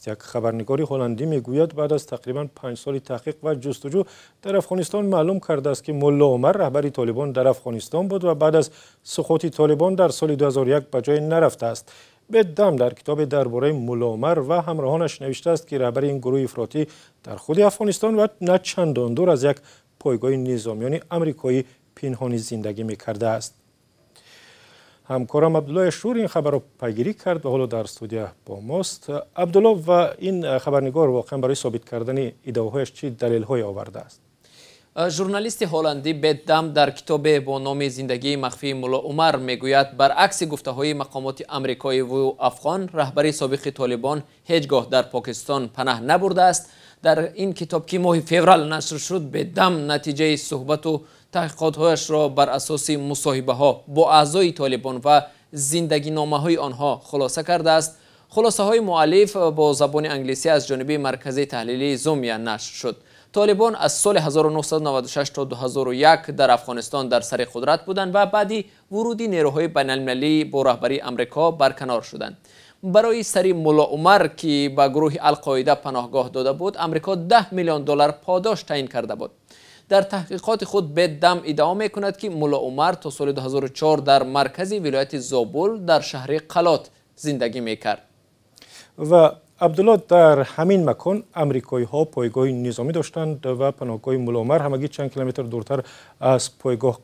Як хабарнигори ҳолландӣ мегӯяд, баъд аз тақрибан 5 соли таҳқиқ ва ҷустуҷӯ дар Афғонистон маълум кардааст, ки Мулло Умар раҳбари Толибон дар Афғонистон буд ва баъд аз суқути Толибон дар соли 2001 ба ҷое нарафтааст. Бет Дам дар китобе дар бораи Мулло Умар ва ҳамроҳонаш навиштааст, ки раҳбари ин гурӯҳи ифротӣ дар худи Афғонистон ва на чандон дур аз як пойгоҳи низомиёни амрикоӣ пинҳонӣ зиндагӣ мекардааст. Ҳамкорам Абдулло Ашур ин хабарро пайгирӣ кард ва ҳоло дар студия бо мост. Абдулло, ва ин хабарнигор воқеан барои собит кардани иддаоҳояш чӣ далелҳое овардааст? Журналисти ҳолландӣ Бет Дам дар китобе бо номи «Зиндагии махфии Мулло Умар» мегӯяд, баръакси гуфтаҳои мақомоти амрикоиву афғон, раҳбари собиқи Толибон ҳеҷ гоҳ дар Покистон панаҳ набурдааст. Дар ин китоб, ки моҳи феврал нашр шуд, Бет Дам натиҷаи суҳбату таҳқиқотҳояшро бар асоси мусоҳибаҳо бо аъзои Толибон ва зиндагиномаҳои онҳо хулоса кардааст. Хулосаҳои муаллиф бо забони англисӣ аз ҷониби маркази таҳлилии Зумия нашр шуд. Толибон аз соли 1996 то 2001 дар Афғонистон дар сари қудрат буданд ва баъди вуруди нерӯҳои байналмилалӣ бо раҳбарии Амрико барканор шуданд. Барои сари Мулло Умар, ки ба гурӯҳи Алқоида паноҳгоҳ дода буд, Амрико 10 миллион доллар подош таъин карда буд. Дар таҳқиқоти худ Бет Дам иддао мекунад, ки Мулло Умар то соли 2004 дар маркази вилояти Зобул дар шаҳри Қалот зиндагӣ мекард. Ва Абдулло, дар ҳамин макон амрикоиҳо пойгоҳи низомӣ доштанд ва паноҳгоҳи Мулло Умар ҳамагӣ чанд километр дуртар аз пойгоҳ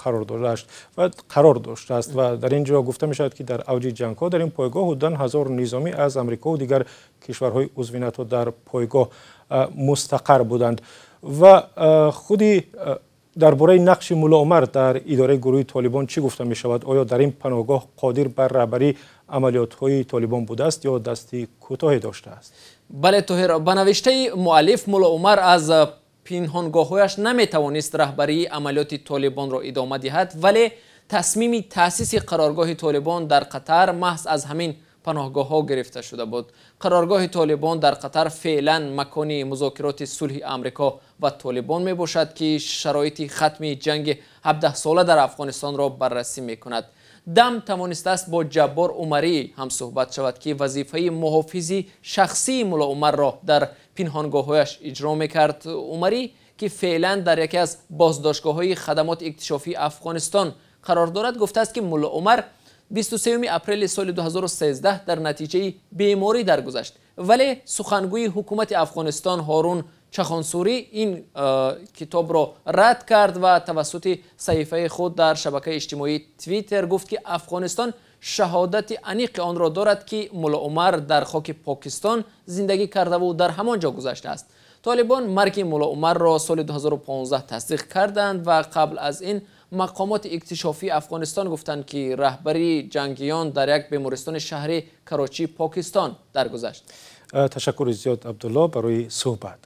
қарор доштааст. Ва дар ин ҷо гуфта мешавад, ки дар авҷи ҷангҳо дар ин пойгоҳ ҳудудан 1000 низомӣ аз Амрико ва дигар кишварҳои узви НАТО дар пойгоҳ мустақар буданд. Ва худи дар бораи нақши Мулло Умар дар идораи гурӯҳи Толибон чӣ гуфта мешавад? Оё дар ин паноҳгоҳ қодир бар раҳбарии амалиётҳои Толибон будааст ё дасти кӯтоҳе доштааст? Бале, Тоҳир, ба навиштаи муаллиф, Мулло Умар аз пинҳонгоҳҳояш наметавонист раҳбарии амалиёти Толибонро идома диҳад, вале тасмими таъсиси қароргоҳи Толибон дар Қатар маҳз аз ҳамин паноҳгоҳҳо гирифта шуда буд. Қароргоҳи Толибон дар Қатар феълан макони музокироти сулҳи Амрико ва Толибон мебошад, ки шароити хатми ҷанги 17сола дар Афғонистонро баррасӣ мекунад. Дам тавонистааст бо Ҷаббор Умарӣ ҳамсӯҳбат шавад, ки вазифаи муҳофизи шахсии Мулло Умарро дар пинҳонгоҳҳояш иҷро мекард. Умарӣ, ки феълан дар яке аз боздоштгоҳҳои хадамоти иктишофии Афғонистон қарор дорад, гуфтааст, ки Мулло Умар 23 апрели соли 2013 дар натиҷаи беморӣ даргузашт, вале сухангӯи ҳукумати Афғонистон Ҳорун Чахонсурӣ ин китобро рад кард ва тавассути саҳифаи худ дар шабакаи иҷтимоии Твиттер гуфт, ки Афғонистон шаҳодати аниқи онро дорад, ки Мулло Умар дар хоки Покистон зиндагӣ кардаву дар ҳамон ҷо гузаштааст. Толибон марги Мулло Умарро соли 2015 тасдиқ карданд ва қабл аз ин мақомоти иктишофии Афғонистон гуфтанд, ки раҳбари ҷангиён дар як бемористони шаҳри Карочии Покистон даргузашт. Ташаккури зиёд, Абдулло, барои суҳбат.